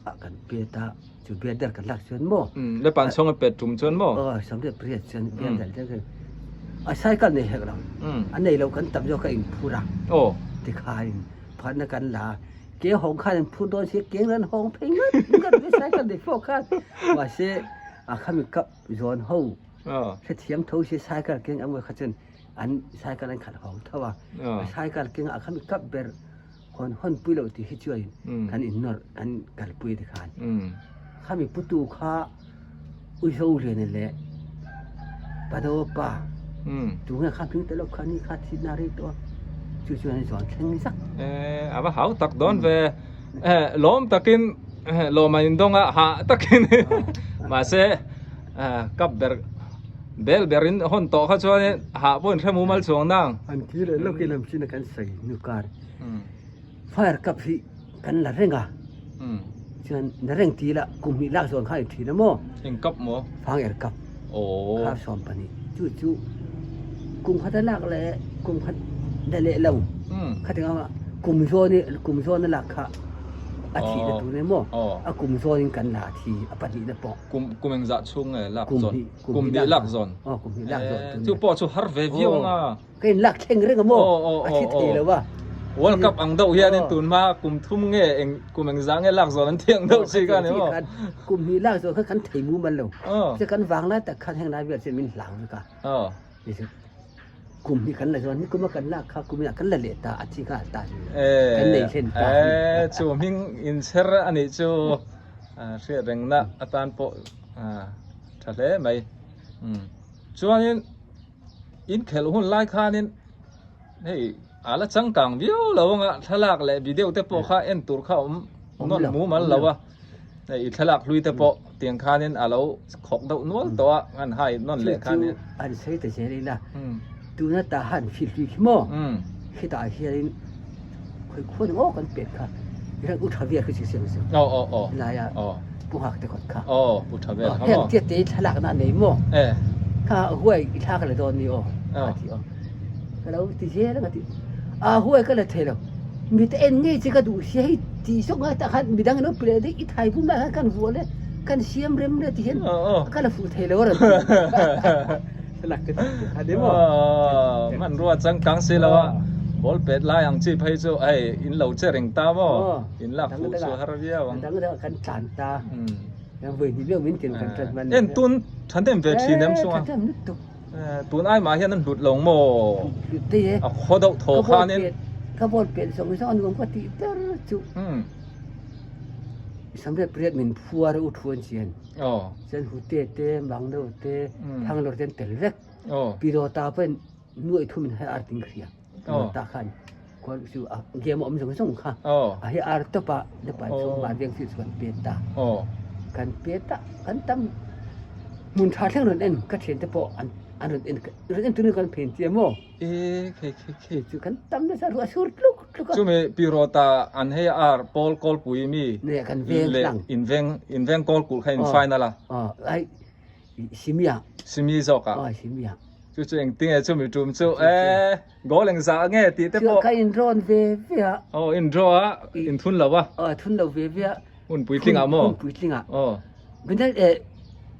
ah kan pet a, chu beer dal kan lak chuan maw. Le pan chhawng a pet tum chuan maw. Aw 18 chuan beer dal te chuan a cycle nei hek lo, a nei lo kan tam zawk a in phur a. Aw. Tikhain phatna kan la a, ke hawng khan an phur dawn si a, keng ran hawng phei ngat ngat mai cycle nei pawh khan mahse a khami kap zawn ho hrethiam tho si cycle keng ang kha chuan an cycle an khalh hawng tho a, a cycle keng a khami kap ber hawn hawn pui loh tih hi chuan kan in nawrh kan kalpui te khan khami putu kha Uiho Liana leh Pado pa tunge kha hming tello kha ni kha thihna rei tawh a chu chuan an zawn thleng zak. A va hau tak dawn ve lawm takin lawm an indawng a hah takin mahse kap ber bel berin hawn tawh kha chuan hah pawh inhre mumal chuang nang. An thi leh lawk in lam chin a kan sawi hnu kar fire cup hi kan la reng a chuan la reng ti ila kum hnih lak zawn kha in thin a maw. Eng cup maw? Fang er cup kha 12 chu chu kum khat a lak leh kum khat la leh lo khatiang anga kum zawn i kum zawn a lak kha a thih na tur emaw a kum zawn in kan la thi a pahnihna pawh. Kum kum engzah chhung nge lak zawn? Kum hnih lak zawn. Aw kum hnih lak zawn. Chu pawh chu har ve viau anga. Ka in lak thleng reng a maw? A thi thei lo a. World Cup ang deuh hianin tun hma kum thum nge eng kum engzah nge lak zawn an thiang deuh chi kha ni maw? Kum hnih lak zawn kha kan thei mumal lo. Chuan kan vang lai tak khan heng lai vel chuan min hlau vek a. Kum hi kan la zawn ni kum a kan lak kha kum inah kan la leh ta a thi nghal ta ni. Kan nei hlen ta. Chu hming inchher a nih chu hriat rengna atan pawh tha hle mai. Chuanin inkhelh hun lai khanin hei a la changkang viau lo anga thlalak leh video te pawh kha en tur kha awm nawn mumal lo a. Hei i thlalak hlui te pawh tiang khanin a lo khawk deuh nual tawh a, an hai nawn leh khanin. Chu chu an sawi ta zel ila, tuna ta han fil hlui khi maw? Khitah hianin khawi khuan emaw kan pek kha, tihian u tha vel khi chu siam siam. Aw aw aw. Helaia pu nghak te kawt kha. Aw pu tha vel kha maw? Heng tiat te i thlalak na nei maw? Kha huai i thla ka la dawn ni aw a ti aw. Ka lo ti zel ang a ti. A huai ka la thei lo. Mi te en ngei che ka duh sia hei tih zawk ngai tah khan midang in lo pe leh daih i thai bum lai khan kan vuah le kan siam rem le ti hian ka la fuh thei lo a rawn ti. Thlalak te chu a ni maw? Hmanrua changkang si lo a ball pet lai ang chi phei chu hei in lo che reng ta maw? In lak fuh chu har viau ang. Dang dang kan tlan ta. Vui hnih viau min tin kan tlan hman. En tun thahnem ve thin em chunga. Thahnem lutuk. Tun ai mah hian an hlut lo maw? Hlut te e. A khaw deuh thaw khanin. Ka ball pet zawng zawng a nuam ka tih ber chu. Samriat pariat min phuar u thu an chian. Chuan hute te, mangno te, thanglawr te an tel vek. Pilota pawhin nuaih thum in hai ar ting ka hria. Pilota khan khuan chu a game a awm zawng zawng kha. A hi ar tawp a Nepal chhung van veng chu kan pet ta. Kan pet a kan tam hmun tha thleng rawn en ka thiante pawh an an rawn en rawn en turin kan phen chiah maw? E khei khei khei. Chu kan tam nasa ruah sur tluk tluk a. Chumi Pirota an hei ar pawl kawlpui mi Ne kan veng tlang. In veng in veng kawl kulh kha in final a. Aw ai Simia. Simi zawk ah. Aw Simia. Chu chu engtinge chumi tum chu e goal engzah nge tih te pawh. Ka in drawn ve ve a. Aw in draw a in thun lo a. Aw thun lo ve ve a. Hun puitling ah maw? Hun puitling ah. Aw. Binal e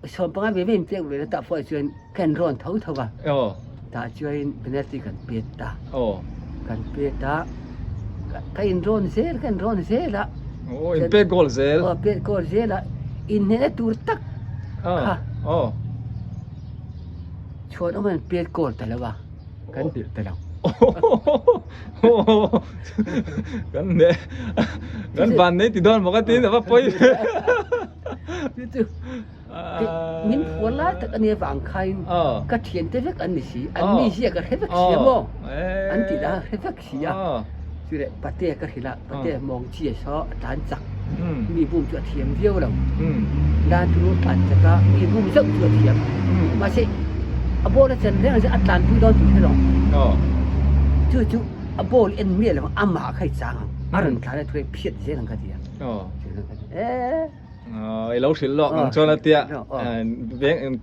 15 ve ve in pek ve na tah pawh chuan ka in rawn tho tho a. Aw. Tah chuan penalty kan pet ta. Aw. Kan pet a. Ka in rawn zel ka in rawn zel a. Aw in pet goal zel. Aw pet goal zel a. In hnehna tur tak kha. Aw. Chhuan awm an pet goal ta lo a. Kan hneh ta lo. Kan hneh kan van nei ti dawn maw ka tin a va pawi ve. Chu chu min phuar lai tak ania vang khain ka thiante vek an ni si an mi zia ka hre vek si a maw an tih lah hre vek si a chu leh pate ka hrilh a pate mawng chi a saw a tlan chak mi bum chu a thiam viau lo lan chu a tlan chak a mi bum zauh chu a thiam mahse a ball a chan reng a tlan pui dawn tih hre lo chu chu a ball en miah lo amah kha i chang ang a rawn tlan a thu phiat zel ang ka ti a. I lo hrilh lawk ang chuan a tia veng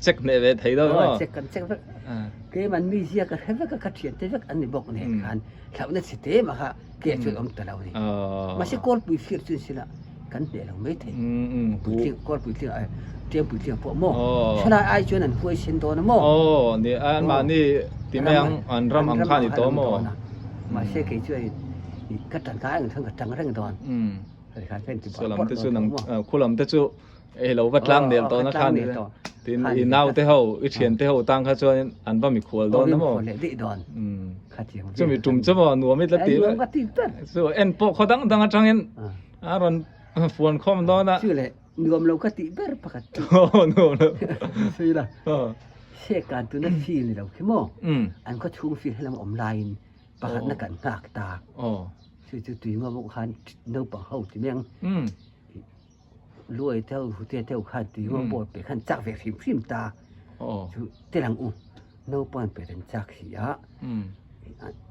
check hneh ve thei dawn maw? Check kan check vek. Keimah mi zia ka hre vek a, ka thian te vek an ni bawk nen khan thlauhna chhe te mah kha ke chuan awm ta lo ni. Mahse kawlpui fir chu an sila. kan hneh lo mai thei. Puitling kawl puitling ai ṭiang puitling pawh maw thalai ai chuan an huai sen dawn a maw. Aw ni an mahni ti mai ang an ram ang kha a ni tawh maw. Mahse kei chu hei ka ṭan kai ang chuan ka ṭang reng dawn. Saw lam te chu nang khu lam te chu ei lo va tlang nel tawh na khan tin i nau te ho i thian te ho tang kha chuan an va mikhual dawn a maw. Chumi tum chu maw nuam i tla ti chu en pawh khaw dang dang atangin a rawn fuan khawm dawn a. Chu leh nuam lo ka tih ber pakhat chu. Nuam lo. Sawi la. Sehkan tuna feel ni lo khi maw. An khaw chhung feel helam awm laiin pakhatna kan nghak ta. Chu chu tui ngawm pawh khan naupang ho ti mai ang. Luai te ho hute te ho khan tui ngawm pawh pe khan chak ve hrim hrim ta. Chu tel ang u naupang pe an chak si a.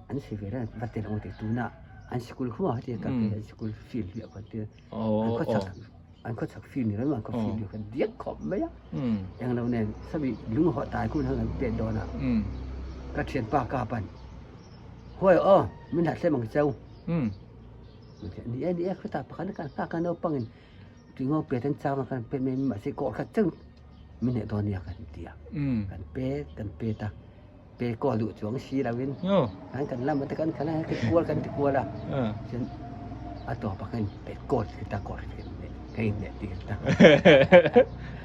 An si ve reng va tel ang u ti tuna an sikul khum a heti kan an sikul field hi a khan tir. An khaw chak an khaw chak field ni lo an khaw field hi khan diak khawp mai a. Englo nen sabi lung hawh tai kum han kan pet dawn a. Ka thianpa ka pan. Huai aw, min hlat hlem ang cheu. Ni e, ni e, khutah pakhat kan nghak a naupangin tuingo pet an cham a kan pet mai mahse kawr khat cheu min heh dawn nia kan ti a. Kan pet, kan pet a, pe kaw duh chuang si loin kan kan lam te kan khan a ti kual kan ti kual a. Chuan a tawpah khan pet kaw ti ta kawr ka inneih tir ta.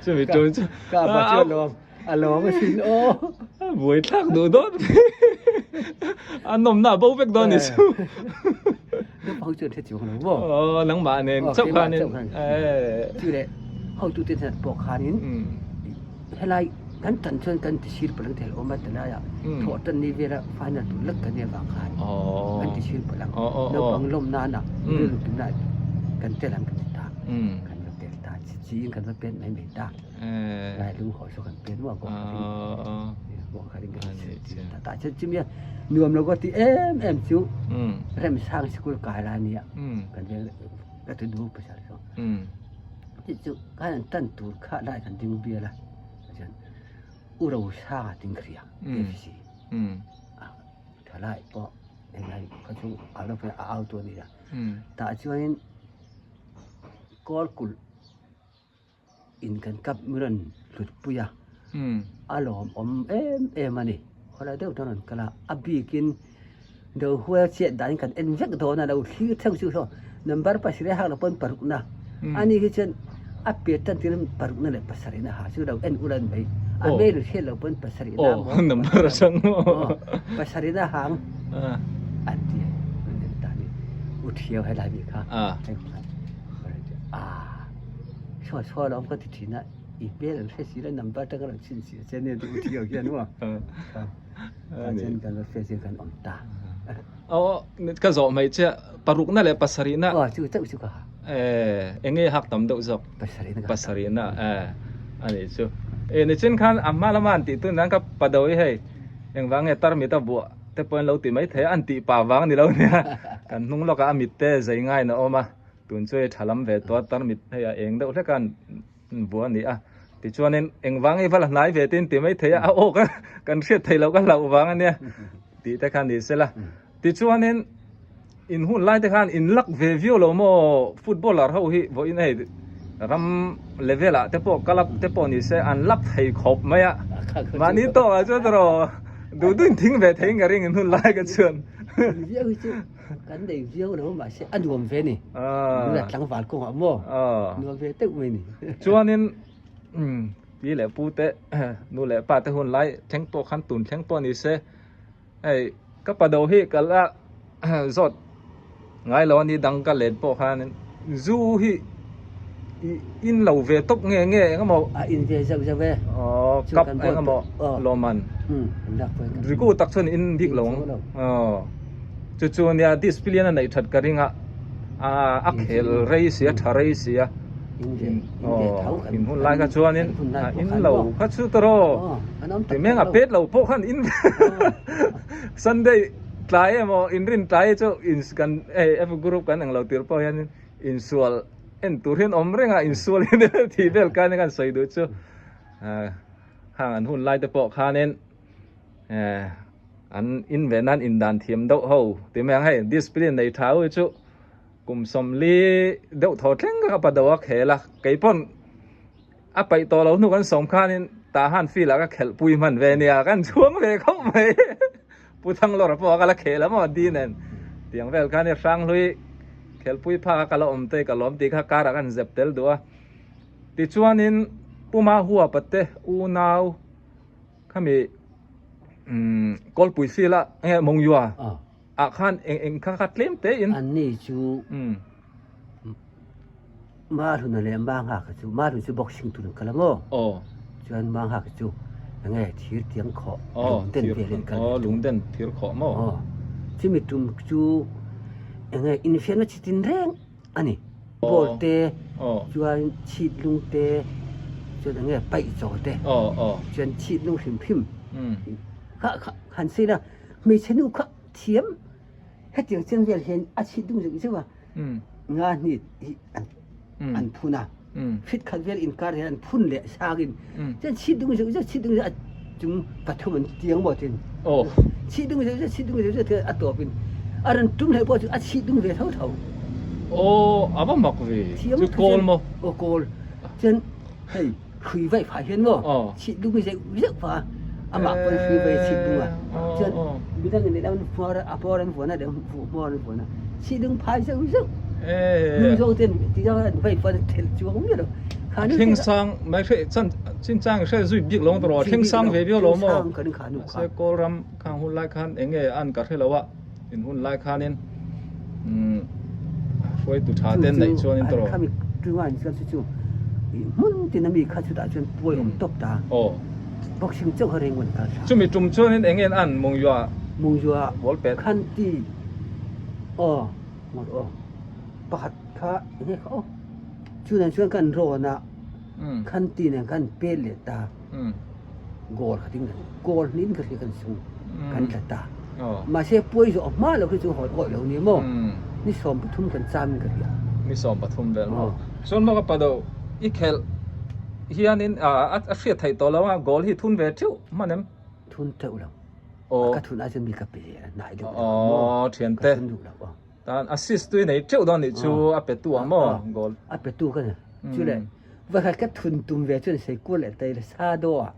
Chumi tum chu. Ka pa chu a lawm. A lawm a sin aw. A buai thlak duh dawn a nawmna a bo vek dawn ni chu. Naupang chuan hre chuang lo maw? Aw nangmah nen chauh khanin. Chu leh hotu te hnen pawh khanin helai kan tan chuan kan tisir palang thei awm a tilaiah thawh tan ni vela final tur lek kan nih avang khan kan tisir palang naupang lawm nana rilru tumna kan tel ang kan ti ta kan va tel ta chi chiin kan va pen mai mai ta. Lai lung haw chu kan pen muah bawk kha ring bawk kha ring kan ta ta chen chimia nuam lo ka ti em em chu rem sang sikul kai la nia kan veng ka tu nu pasal chu ti chu kan an tan tur kha lai kan ding bia la chuan uro sa ting khria FC thalai pawh englai kha chu a lo a au tu ani la ta chuanin kawlkulh In kan kap mi rawn hlut pui a, a lawmawm em em a ni. Khawlai deuh chuan rawn kal a, a bikin do hual chiat danin kan en vek dawn a, lo thlir theuh chu saw number pasarih a hak lo pawn parukna ani hi chuan a pian tan tir parukna leh pasarihna ha chu lo en ul a ni mai. A hmel hriat lo pawn pasarihna maw pasarihna hang an ti a, an en ta a ni. U Thiau helai mi kha. Saw saw lo ka ti thin a, i hmel an hre si lo number te ka rawn chhin si a che nia duh thiau hian maw tah chuan kan va hriat chu kan awm ta. Aw ka zawh mai che parukna leh pasarihna. Aw chu chauh chu ka ha. Eh enge hak tam deuh zawk. Pasarihna ka Pasarihna eh a nih chu. Eh nichin khan a hma lama an tih tun nan ka pado hi hei engvang nge tarmit a buah te pawh an lo ti mai thei a an tih pah vang a ni lo nia kan hnung lawkah a mit te zei ngaiin a awm a. Tun chu hei tha lam ve tawh a, tarmit hei a eng deuh hlek a an bua a ni a. Tichuanin engvang i va la hnai ve te in ti mai thei a, a aw ka kan hriat theih loh ka hlauh vang a nia tih te kha ni sela. Tichuanin in hun lai te khan in luck ve viau lo maw footballer ho hi vawiin hei ram level ah te pawh club te pawh ni se an luck thei khawp mai a. Mahni tawkah chuan erawh duh duhin thing ve thei in ka ring in hun lai ka chuan. Viau hi chu Kan nei viau lo mahse a nuam ve ni. Nula tlangval kawngah maw nuam ve deuh mai ni. Chuanin pi leh pu te nu leh pa te hun lai thleng pawh khan tun thleng pawh ni se hei ka pa do hi ka la zawt ngai lo a ni dang ka let pawh khanin zu hi in lo ve tawp nge nge eng emaw a in ve zeuh zeuh e aw cup eng emaw lawmman riku tak chuan in bik lo ang aw chu chu nia discipline a neih that ka ring a a khel rei si a tha rei si a in hun lai kha chuanin in lo kha chu tawh ti meng a pet lo pawh khan in Sunday tlai emaw inrin tlai chu in kan hei F group kan englo tir pawh hianin Insual en tur hian awm reng a, insual hi tih vel khan kan sawi duh chu hang an hun lai te pawh khanin an in ve nan indan thiam deuh ho ti mai ang hei discipline nei tha ho hi chu Kum 40 deuh thaw thleng ka pa do a khel a, kei pawn a paih tawh lo hnu kan sawm khanin tah han field ah ka khelh pui hman ve nia kan chhuang ve khawp mai. Pu Thanglawra pawh a ka la khel a maw di nen tiang vel khan i Hranghlui khelhpui phak a ka la awm te ka lawm tih kha karah kan zep tel duh a. Tichuanin Pu Mahua pate unau khami umm Kawlpui field a nge Mawngyiwa ah khan eng eng kha kha tlem te in. Anni chu Mahluna leh Manghaka chu Mahlun chu boxing tur an kal a maw? Aw. Chuan Manghaka chu enge thir tiang khawh lungden vel in kal ve Aw lungden thir khawh maw? Aw. Chumi tum chu enge infiamna chi tin reng a ni. Ball te chuan chhit lung te chuan enge paih chaw te chuan chhit lung hrim hrim kha kha han sawi la hmeichhe nu kha thiam hetiang chiang vel hian a chhit lung zeuh zeuh a. Nga hni hi an phun a fit khat vel inkar hian an phun leh sangin chuan chhit dung zeuh zeuh chhit dung zeuh a chung pathum an tiang maw tin chhit dung zeuh zeuh chhit dung zeuh zeuh tian a tawp in a rawn tum hlei pawh chu a chhit dung ve tho tho. Aw a va mak ve chu kawl maw? Aw kawl chuan hei hrui vaih phah hian maw chhit dung zeuh zeuh phah a amah pawn hrui vai a chhit dung a chuan midang in an hmawr a hmawr an vuan a leh hmawr an vuan a chhit dung phai zeuh zeuh hnung zawng ten ti zawng an vai pawn thelh chuang miah lo thleng sang mai hre chan chin chang hre zui bik lo tawh thleng sang ve viau lo maw se kawl ram khang hun lai khan enge an ka hre lo a in hun lai khanin hruaitu tha ten neih chuan in tawrh. Khami tunga in chuan chu chu hmun tin ami kha chutah chuan puai awm tawp ta. Aw. Boxing chauh kha reng an kal tha. Chumi tum chuan in eng en an Mungyua. Mungyua ball pet. Khan ti aw ngawt aw pakhat kha enge kha aw chunan chuan kan rawn a khan ti nen khan pet leh ta. Goal kha ding kan goal hnin ka hria kan sung kan tla ta. Mahse puai zawh hma lo khi chu hawn awih lo ni maw? Ni 13 kan cham in ka hria. Ni 13 vel maw? Chuan maw ka pa do i khelh hianin a hriat theih tawh lo a goal hi thun ve theuh hman em? Thun theuh lo. Ka thun ai chuan mi ka pe zel a hnai deuh lo maw? Aw thiante. Ka thun duh lo aw. Tan assist tui nei theuh dawn nih chu a pe tu ang maw goal? A pe tu ka ni. Chule Vakhat ka thun tum ve cun sei kual le tai le sa do ah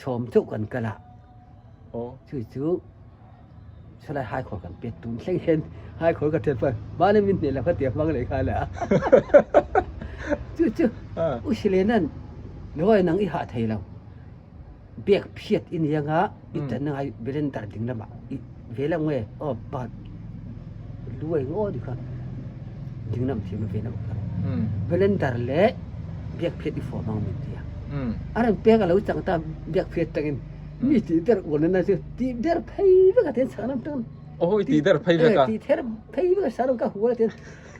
sawm chauh kan kal ah cu cu salai hai khor kan pet tum thleng hen hai khor ka ṭet pa mah le min hne la kha tia hmang le kha le cu cu usile nan loi nang i ha thei lo bek phiat in yanga i tan ngai belen dar ding lama i velam nge o pa luai ngo di kha dinglam thiam ve na kha belen dar le biak phiat i fo mang min tia aran pek alo chang ta biak phiat tangin mi ti der uan na chu ti der phei vek a ten chang tang oh ti der phei vek a ti ther phei vek saram ka huwa ten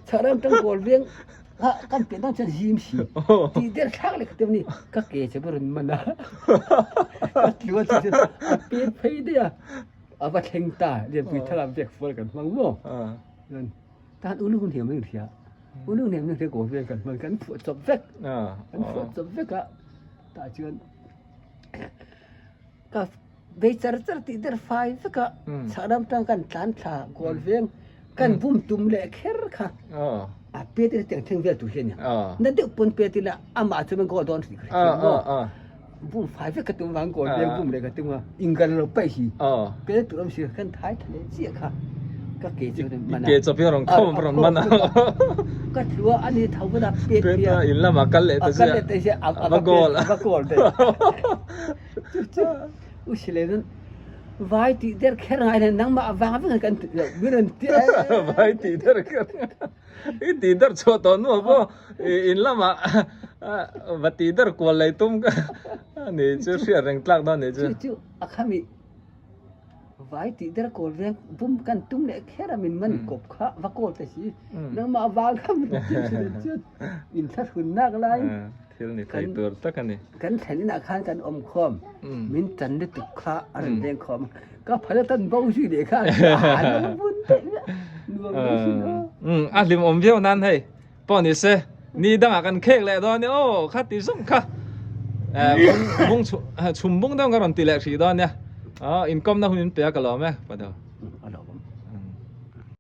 charam tang gol veng kan pian dang chuan zim si ti der thlak leh khatem ni ka ke che ber man a ka tlu a chu a pe phei dei a a va thleng ta lianpui thar a vek fual kan hmang maw tan ulu hun hiam in hria ulu hun hiam in hria ko vel kan hmang kan phuah chawp vek kan phuah chawp vek a tah chuan ka bei char char tih der fai vek a chhahram tang kan tlan thla goal veng kan bum tum leh kher kha a pet ila tiang thleng vel tur hian na deuh pawn pet ila amah chu man goal dawn tih ka hrethiam maw bum fai vek ka tum vang goal veng bum leh ka tum a ingan lo paih hi pet tur awm si kan thai tha leh chiah kha ka ke chu man ke chawp hi rawn khawm rawn man a ka thlua ani tho vana pet pet a in lama kal leh ta kal leh ta sia a goal a goal te U sile cun vai ti der kher ngai le nangmah vang vek kan mi ran ti vai ti der kher i ti der chuah tawh nu pawh in lamah va ti der kual lei tum ani chu hriat reng tlak dawn ni chu chu a khami vai ti der kawl veng bum kan tum leh kher a min man kop kha va kawl te si nangmah vang kha min ti chu in thlahrun nak lai Thil ni thei tur tak a ni. Kan thlen inah khan kan awm khawm, min tan lutuk kha a rawn leng khawm a, ka phal a tan bo zui leh kha a lo vun daih mai a, nuam mai sin aw. A hlimawm viau nan hei pawh ni se, ni dangah kan khek leh dawn nia aw kha ti zawng kha bung chhum bung deuh ka rawn ti leh hrih dawn nia, inkawmna hun in pe a ka lawm e Pado. A lawm.